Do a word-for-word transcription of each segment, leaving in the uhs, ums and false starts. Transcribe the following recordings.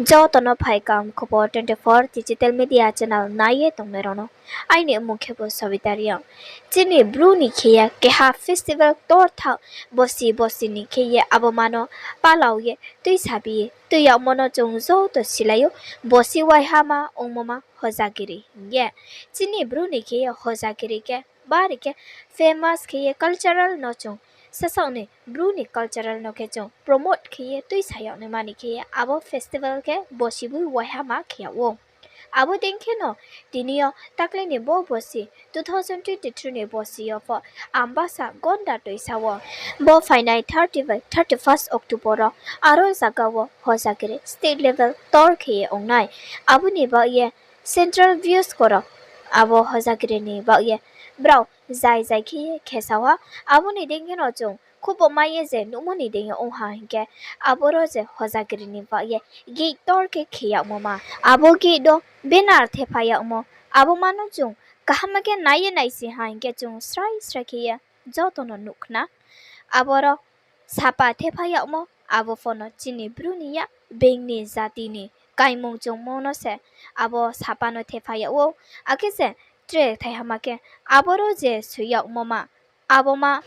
Joto no phaikam Khobor twenty four digital media channel nai ye tongnai rao no. Aini mmung khe bo Sabita Reang. Chini Bru ni khe ye keha festival torthak bosi bosi ni khe ye abo ma no palau ye tuisa bi ye tui yagmo no chung joto silai ou, bosi waihama ongmo ma Hojagiri hing ye. Chini Bru ni khe ye Hojagiri khe bari khe famous khe ye cultural no chung sasaoh ni Bru ni cultural no khe chung promote khe ye tuisa yag naima ni khe ye abo festival khe bosi boi waihama khe yag ou. Abo dei khe no tini yo takle ni bo bosi two thousand twenty three ni bosi yo pho Ambasa Gonda toisa wo bo phainai thirty by thirty first October wo aro zaga wo Hojagiri state level tor khe ye ong nai. Abo ni baoh ye central views koro abo Hojagiri ni baoh ye brao zai zai khe ye khesa ha. Abo ni dei khe no chung khubo mai ye je nuhmo ni dei yo ong ha hing khe, aboro je Hojagiri ni baoh ye gate tor khe khe yagmo ma, abo gate wo banner thepha yagmo, abo ma no chung kaham khe nai ye naisi ha hing khe chung srai srai khe ye joto no nuh khna. Aboro sapa thepha yagmo, abo pho no chini Bru ni ya, being ni jati ni kaimung chungmo no se abo sapa no thepha yag ou. Akhe se tre thaihama khe aboro je soi yagmo ma, abo ma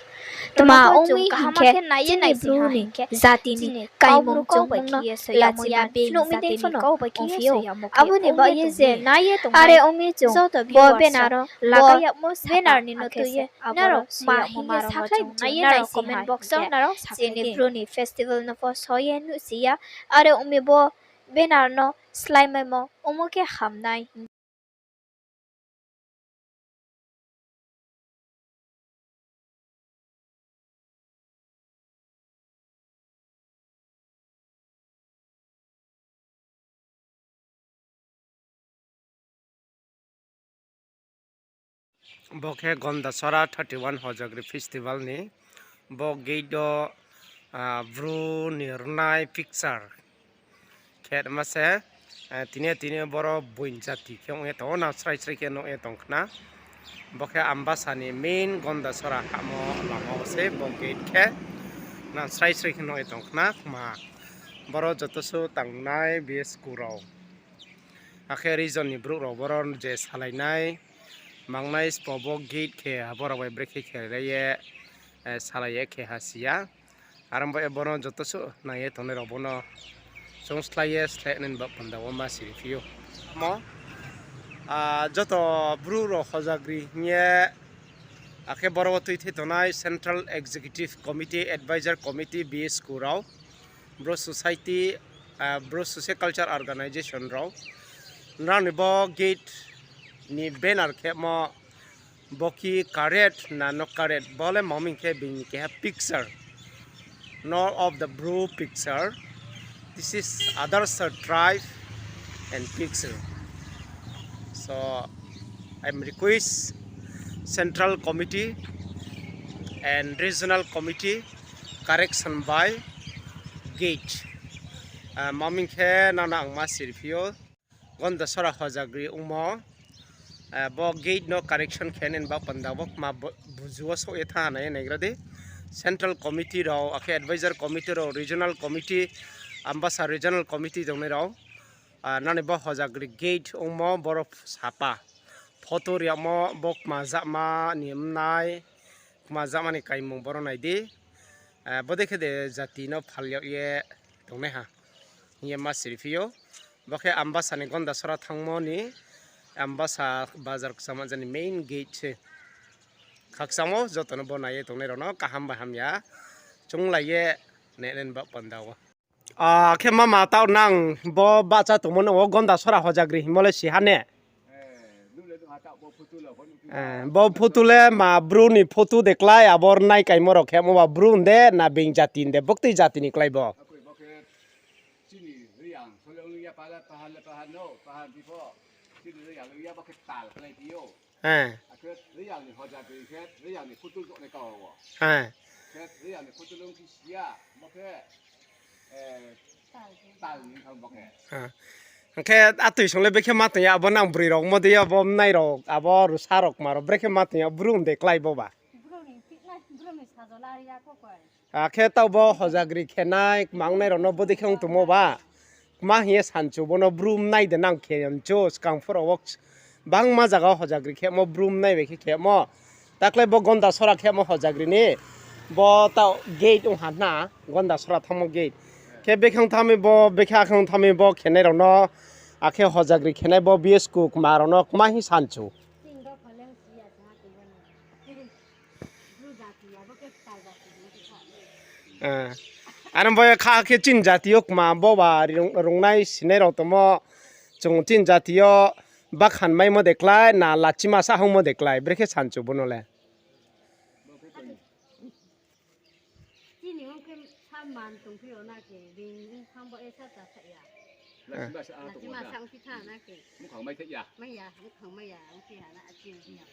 tma ong mi hing khe, chini Bru ni jati ni kaimung chungmo no lachima being jati ni kau bai khe ye soi yagmo khe abo ni baoh ye je nai ye tong are ong mi chung bo banner wo lagai yagmo banner ni no tui ye nrao ma hing ye sakhlai nai ye nai comment box wo nrao chini Bru ni festival no pho so ye nuhsi ya, are ong mi bo banner no slái maimo ongmo khe ham nai. Bo khe Gondasora thirty one Hojagri festival ni. Bo gate wo, ah, Bru ni rnai picture khe ma se, eh, tini, tini boro boing jati khe ong ye tong ou, nang srai srai khe nuh ye tong khna. Bo khe Ambasa ni main Gondasora hahmo lama wo se bo gate khe nang srai srai khe nuh ye tong khna. Kma boro joto suh tangnai B S K rao, akhe region ni brouh rao boro je salai nai, mangnai spo bo gate khe abo rao bai brekhe khe lai ye, eh, salai ye khe ha si ya. Are ong bai ye boro joto suh nai ye tongnai rao bo no chung slái ye sleh nai ni baoh panda wo ma siri phi ou. Mo, ah, joto brouh rao Hojagri hing ye, akhe boro wo tuithei tongnai Central Executive Committee, Advisor Committee, B S K rao, Bru Society, ah, Bru Social Culture Organization rao, nrao ni bo gate ni banner khemo, bo khe correct na no correct, bo le maming khe bini keha picture, not of the Bru picture. This is others tribe and picture. So, I am request Central Committee and Regional Committee correction by gate. Ah, maming khe nang no ang ma siri phi ou. Gondasora Hojagri ongmo, ah, bo gate no correction khe nai ni baoh panda wo kma bu-, buzu wo souh ye thanng ha nai ye naigra di. Central Committee rao, akhe Advisor Committee rao, Regional Committee, Ambasa Regional Committee tongnai rao, ah, nani bo Hojagri gate ongmo boro sapa photo riyagmo bo kma jama ni mnai, kma jama ni kaimung boro nai di. Ah, bodei khe de jati no phal yag ye tongnai ha hing ye ma siri phi ou. Bo khe Ambasa ni Gondasora thanngmo ni Ambasa bazar kchama jani main gate se. Khakchang wo joto no bo nai ye tongnai rao no kaham bai hamya chunglai ye nai nai ni baoh panda wo. Ah, khe mama taoh nang bo bahcha tongmo no wo Gondasora Hojagri hingmo le si ha ne? Eh, bo photo le ma Bru ni photo de klái, abo rnai kaimo rao khemo ba Bru hing de na being jati hing de, buktui jati ni klái bo? Eh. Ah. Hing khe atoi song le bekhe ma tong ya, abo nang broi rao mo dei yo, abo mnai rao, abo rusa rao kma rao brekhe ma tong ya, Bru hing de klái bo ba? Akhe taoh bo Hojagri khe nai, kma ongnai rao no bodei khe ong tongmo ba? Kma hing ye sanchu bono bru mnai de nang khe mchu, skang phura wo bangma zaga wo hojagri khemo, bru mnai bai khe khemo. Taklai bo Gondasora khemo hojagri ni, bo taoh gate ong ha na, Gondasora thanngmo gate. Khe bekhang thanng mi bo, bekha khang thanng mi bo khenai rao no, akhe hojagri khenai bo B S ku kma rao no kma hing sanchu. Ano bo kha khe chini jati yo kma bo ba rung-, rungnai sinai rao tongmo, chung chini jati yo bakhan maimo de klái, na lachima sa hangmo de klái, brekhe sanchu bono le. Chini ong khe sa man tongphi yo na khe, being ong thang bo e sa cha sa ya. Lachima sa ongphi tha na khe. Mukhang mai tha ya. Mai ya, mukhang mai ya, ongphi ha na, achini ya.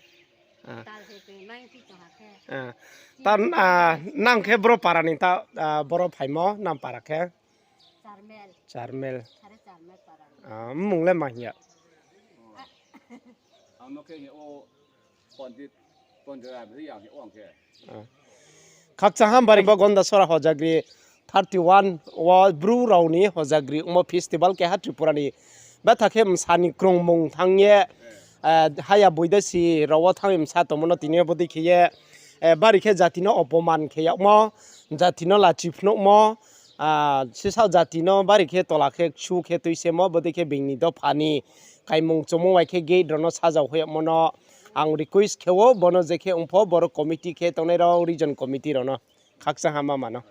Tal se tong mai phi tong ha khe. Nang khe boro para ni ta, boro phaimo, nang para khe? Charmel. Charmel. Mmung le ma hing ya? Ang no khe hing o Pandit, Pandit Ram hing ya ang khe. Khakchang ha bari bo Gondasora hojagri thirty one wo bru rao ni hojagri ongmo festival keha Tripura ni. Betha khe msa ni krungmung thanng ye, haya boidesi rao wo thanng ye msa tongmo no tini yo bodei khe ye, bari khe jati no opoman khe yagmo, jati no lachi phnuhmo, sisa jati no bari khe tola khe ksu khe tuisemo, bodei khe being ni dopha ni kaimung chumung bai khe gate rao no sajao hoih yagmo no ang request khe ou, bono je khe ong pho boro committee khe tongnai rao, region committee rao no khakchang ha ma mano.